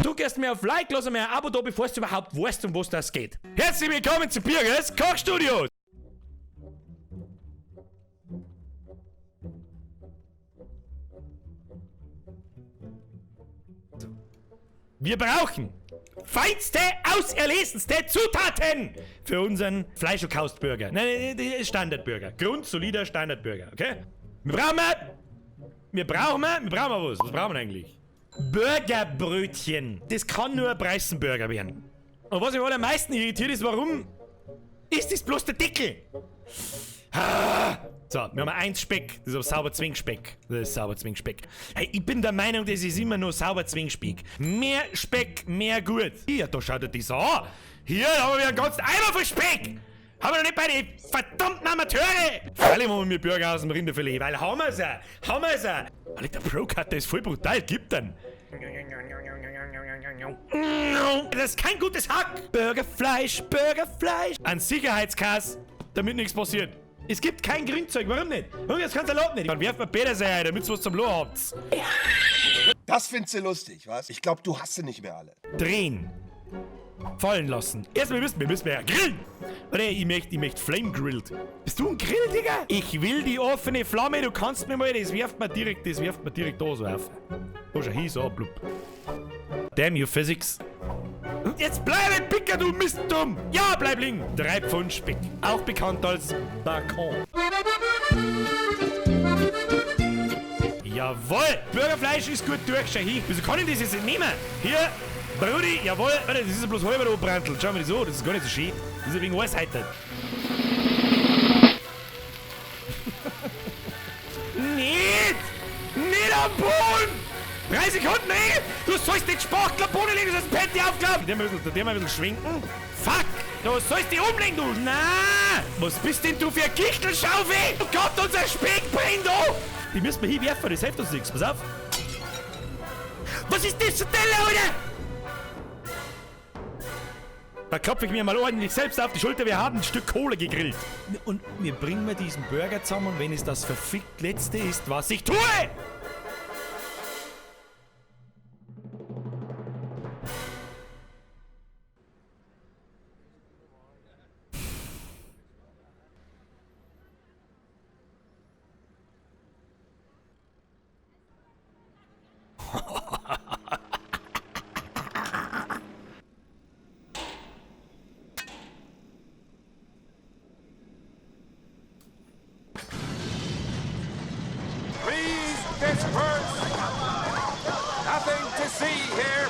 Du gehst mir auf Like, lass mir ein Abo da, bevor du überhaupt weißt, um was das geht. Herzlich willkommen zu Birgers Kochstudio! Wir brauchen feinste, auserlesenste Zutaten für unseren Fleischholocaust-Burger. Nein, nein, nein, Standardburger. Grundsolider Standardburger, okay? Wir brauchen wir brauchen wir brauchen was. Was brauchen wir eigentlich? Burgerbrötchen. Das kann nur ein Preisenburger werden. Und was mich am meisten irritiert ist, warum ist das bloß der Deckel? So, wir haben eins Speck. Das ist aber sauber Zwingsspeck. Das ist sauber Zwingsspeck. Hey, ich bin der Meinung, das ist immer nur sauber Zwingsspeck. Mehr Speck, mehr gut. Hier, da schaut er das an. Hier haben wir einen ganzen Eimer voll Speck. Haben wir noch nicht bei den verdammten Amateure! Freilich machen wir Burger aus dem Rinderfilet, weil haben wir's ja! Haben wir's ja! Alter, der Pro-Cutter ist voll brutal, gib dann! Das ist kein gutes Hack! Burgerfleisch, Burgerfleisch! Ein Sicherheitskass, damit nichts passiert. Es gibt kein Grünzeug, warum nicht? Und jetzt kannst du Salat nicht. Dann werft man Petersilie ein, damit ihr was zum Loh habt. Das findest du lustig, was? Ich glaub, du hast sie nicht mehr alle. Drehen. Fallen lassen. Erstmal wir müssen ja grillen. Warte, ich möcht Flame Grilled. Bist du ein Grill, Digga? Ich will die offene Flamme, du kannst mir mal, das wirft man direkt, das wirft man direkt da so auf. Da schau hin, so, blub. Damn you, Physics. Und jetzt bleib im Picker, du Mistdumm! Ja, bleib liegen! 3 Pfund Speck. Auch bekannt als Bacon. Jawohl! Burgerfleisch ist gut durch, schau hin. Wieso kann ich das jetzt nicht nehmen? Hier, Brudi, jawohl. Warte, das ist ja bloß halber da brandelt. Schau mir das an, das ist gar nicht so schön. Das ist ja wegen Weisheit. Nicht! Nicht am Boden! 3 Sekunden, ey! Du sollst den Spachtel am Boden legen, du sollst das Patty aufklappen! Der mal ein bisschen schwenken. Fuck! Du sollst dich umlegen, du! Na! Was bist denn du für ein Gichtelschaufel? Oh Gott, unser Speck brennt an! Die müssen wir hinwerfen, das hilft uns nichts. Pass auf! Was ist das für ein Teller, Alter? Da klopfe ich mir mal ordentlich selbst auf die Schulter. Wir haben ein Stück Kohle gegrillt. Und wir bringen mir diesen Burger zusammen, wenn es das verfickt Letzte ist, was ich tue! Please disperse. Nothing to see here,